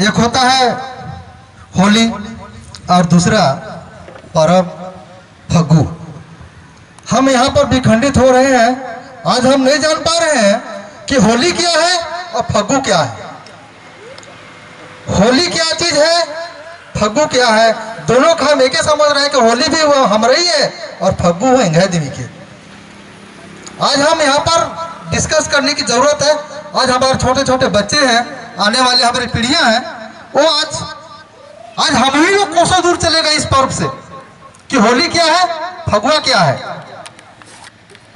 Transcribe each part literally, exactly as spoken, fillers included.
एक होता है होली और दूसरा परब फग्गु। हम यहाँ पर विखंडित हो रहे हैं। आज हम नहीं जान पा रहे हैं कि होली क्या है और फग्गु क्या है। होली क्या चीज है, फग्गु क्या है, दोनों का हम एक ही समझ रहे हैं कि होली भी वो हमरा ही है और फग्गु वो एंग्है दिम ही के। आज हम यहाँ पर discuss करने की जरूरत है। आज हमारे छोटे-छोटे बच्चे हैं, आने वाली हमारी पीढ़ियाँ हैं, वो आज, आज हम ही लोग कोसों दूर चले गए इस पर्व से कि होली क्या है, फगुआ क्या है।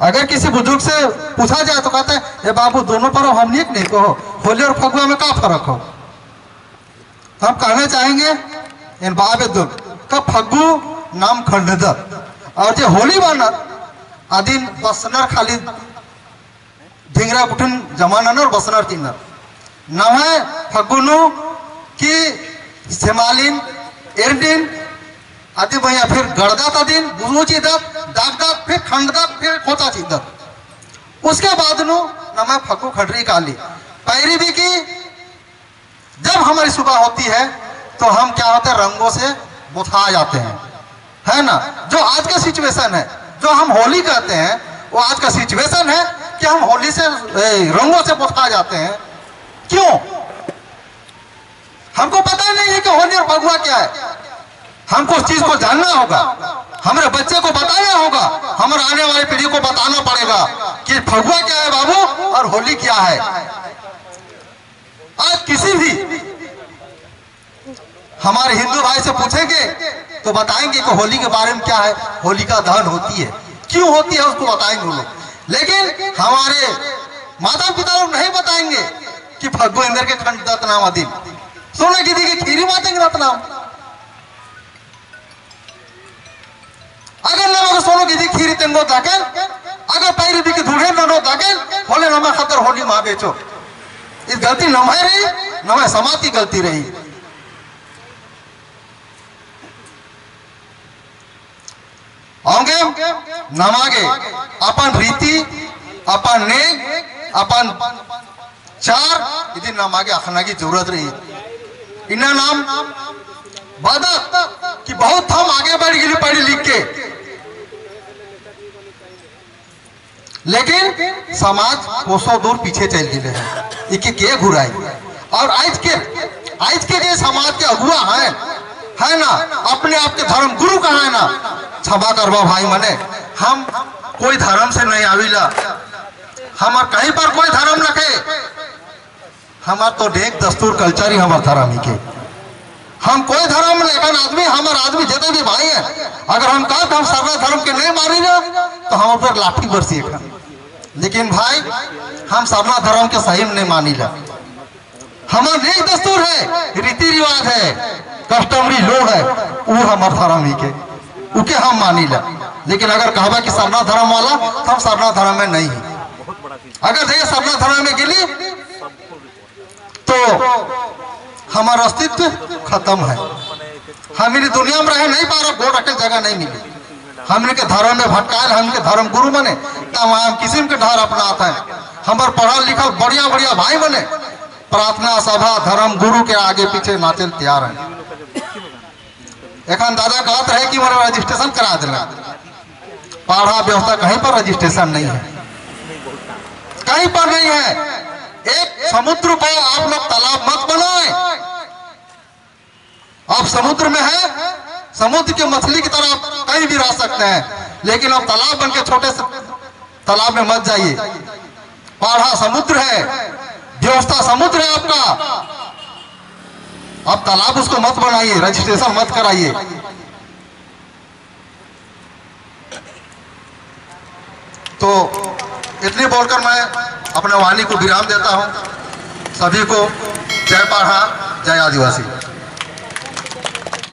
अगर किसी बुजुर्ग से पूछा जाए तो कहता है, "ए बाबू, दोनों पर्व हमनी के नहीं कहो, होली और फगुआ में का फर्क हो?" हम कहना चाहेंगे, एन बाबे दुन, का फग्गु नाम खंडदत, और जे होली बअनर, अदिन बसनर खाली ढिंगरा गुट्ठिन जमा ननर बसनर चिअनर। नम्है फग्गु नू कि सेमालिन, एरंडिन, अदि मइय्याँ फिर गड़दत अदिन, बुझु चिअदत, दागदत, फिर खंडदत, फिर खोचा चिअदत। उसके बाद नू नम्है फग्गु खंडरी काली। पैरी भी की जब हमारी सुबह होती है, तो हम क्या होते हैं, रंगों से बोथा जाते हैं, है ना। जो आज का situation है, जो हम होली कहते हैं, वो आज का situation है कि हम होली से, ए, रंगों से बोथा जाते हैं। क्यों? हमको पता नहीं है कि होली और फगुआ क्या है। हमको उस चीज को जानना होगा, हमारे बच्चे को बताना होगा, हमारे आने वाली पीढ़ी को बताना पड़ेगा कि फगुआ क्या है बाबू और होली क्या है। आज किसी भी हमारे हिंदू भाई से पूछेंगे तो बताएंगे कि होली के बारे में क्या है, होलिका दहन होती है, क्यों होती है, उसको बताएंगे वो लोग। लेकिन हमारे माता पिता लोग नहीं बताएंगे कि फग्गु एन्देरगे खंडदत नाम अदिन। सोना गिदी की खीरी मातेंगे रत नाम। अगर नमक सोनो गिदी खीरी तेंगो दागेन, अगर पैरी बिकी धुड़े ननो दागेन, होले नमा खतर होली मा बेचो। इद गलती नम्है रई, नम्है समाज की गलती रई। औंगे नमा गे अपन रीति, अपन नेग, अपन चार इदिन नमा गे अख़ना की जरूरत रई। इन्ना नाम बअदत कि बहुत हम आगे बढ़ गेली पढ़ लिख के, लेकिन समाज कोसो दूर पीछे चल गेले है। इके के घुराई? और आज के, आज के जे समाज के अगुआ हैं, है ना, अपने आप के धर्म गुरु कहा है ना, क्षमा करबा भाई मने, हम कोई धर्म से नहीं आविला, हमार कहीं पर कोई धर्म नखे, हमार तो डेग दस्तूर culture ही हमार धर्म ही के। हम कोई धर्म लेकिन आदमी, हमार आदमी जितने भी भाई हैं, अगर हम कहा कि हम सरना धर्म के नहीं मानी ना, तो हम ऊपर लाठी बरसी है। लेकिन भाई, हम सरना धर्म के सही में नहीं मानी ला। हमार नेग दस्तूर है, रीति रिवाज है, customary law है, वो हमार धर्म ही के, उके हम मानी ला। लेकिन अगर कहबा कि सरना धर्म वाला, तो हम सरना धर्म में नहीं है। अगर जे सरना धर्म में गेली, तो हमार अस्तित्व खतम है। हमनी दुनिया में रहे नहीं पारब, गोड़ रखे जगह नहीं मिली। हमनी के धर्म में भटकायल, हमनी के धर्म गुरु मने तमाम किसिम के डहर अपनात है। हमार पढ़ल लिखल बढ़िया बढ़िया भाई मने प्रार्थना सभा, धर्म गुरु के आगे पीछे नाचेल तैयार है। एखन दादा कहत रहे कि मोर registration करा देना। पड़हा व्यवस्था कहीं पर registration नहीं है, कहीं पर नहीं है। एक समुद्र को आप लोग तालाब मत बनाएं। आप समुद्र में हैं, समुद्र के मछली की तरह आप कहीं भी रह सकते हैं, लेकिन आप तालाब बन के छोटे से तालाब में मत जाइए। पड़हा समुद्र है, व्यवस्था समुद्र है आपका। आप तालाब उसको मत बनाइए, registration मत कराइए। तो इतनी बोलकर मैं अपने वाणी को विराम देता हूँ। सभी को जय पड़हा, जय आदिवासी।